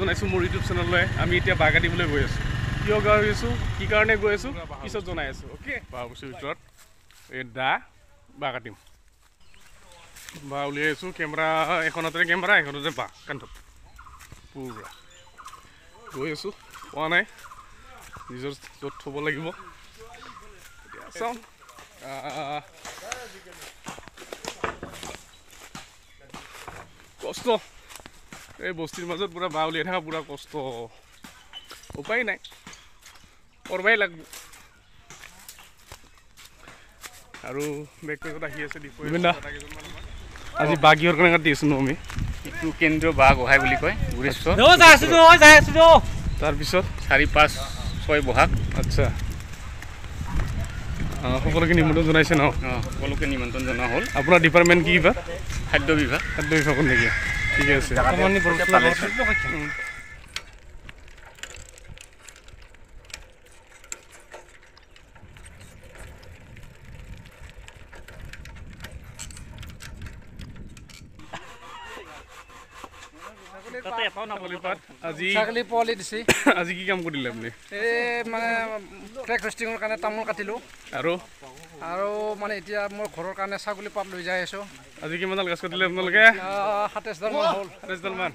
জনাইছোঁ মোৰ ইউটিউব চেনেললৈ। আমি এতিয়া বাঁহ কাটিবলৈ গৈ আছোঁ। কিয় গৈ আছোঁ, কি কাৰণে গৈ আছোঁ পিছত জনাই আছোঁ। অ'কে, বাঁহবস্তিৰ ভিতৰত এই দা বাঁহ কাটিম। বাঁহ উলিয়াই আছোঁ, কেমেৰা এখনতে, কেমেৰা এখনতে বাঁহ কান্ধত পুৰা গৈ আছোঁ। পোৱা নাই, নিজৰ য'ত থ'ব লাগিব। এতিয়া চাওঁ, কষ্ট এই বস্তিৰ মাজত পুৰা বাঁহ উলিয়াই থকা পুৰা কষ্ট, উপায় নাই, কৰবাই লাগব। আৰু বেগ পেকত আহি আছে। আজি বাঁহ কিহৰ কাৰণে কাটি আছোঁ ন আমি? এইটো কেন্দ্ৰীয় বাঁহ গোহাঁই বুলি কয়, গুৰেশ্বৰ। তাৰপিছত 4, 5, 6 বহাগ। আচ্ছা, সকলোকে নিমন্ত্ৰণ জনাইছে ন? অঁ, সকলোকে নিমন্ত্ৰণ জনোৱা হ'ল। আপোনাৰ ডিপাৰ্টমেণ্ট কি কিবা? খাদ্য বিভাগ। খাদ্য বিভাগত নেকি? ঠিকে আছে। ছাগলী পোৱালি দিছে। আজি কি কাম কৰিলে আপুনি? এই মানে ট্ৰেক হোষ্টিঙৰ কাৰণে তামোল কাটিলোঁ। আৰু আৰু মানে এতিয়া মোৰ ঘৰৰ কাৰণে ছাগলী পাত লৈ যাই আছোঁ। আজি কিমানডাল গছ কাটিলে আপোনালোকে? 27ডালমান হ'ল। 27ডালমান।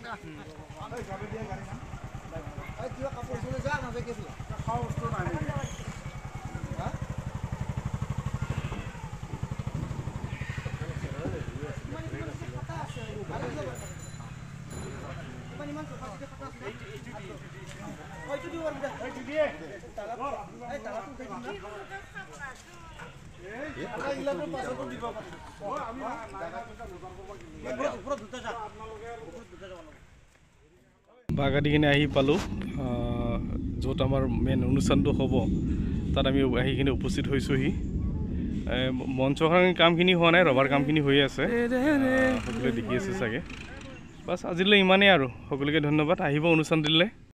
বাঁহ কাটি কিনে আহি পালোঁ য'ত আমাৰ মেইন অনুষ্ঠানটো হ'ব, তাত আমি আহি কিনে উপস্থিত হৈছোঁহি। মঞ্চৰ কামখিনি হোৱা নাই, ৰবাৰ কামখিনি হৈ আছে, সকলোৱে দেখি আছে চাগে। বাছ আজিলৈ ইমানেই আৰু, সকলোকে ধন্যবাদ। আহিব অনুষ্ঠান দিলে।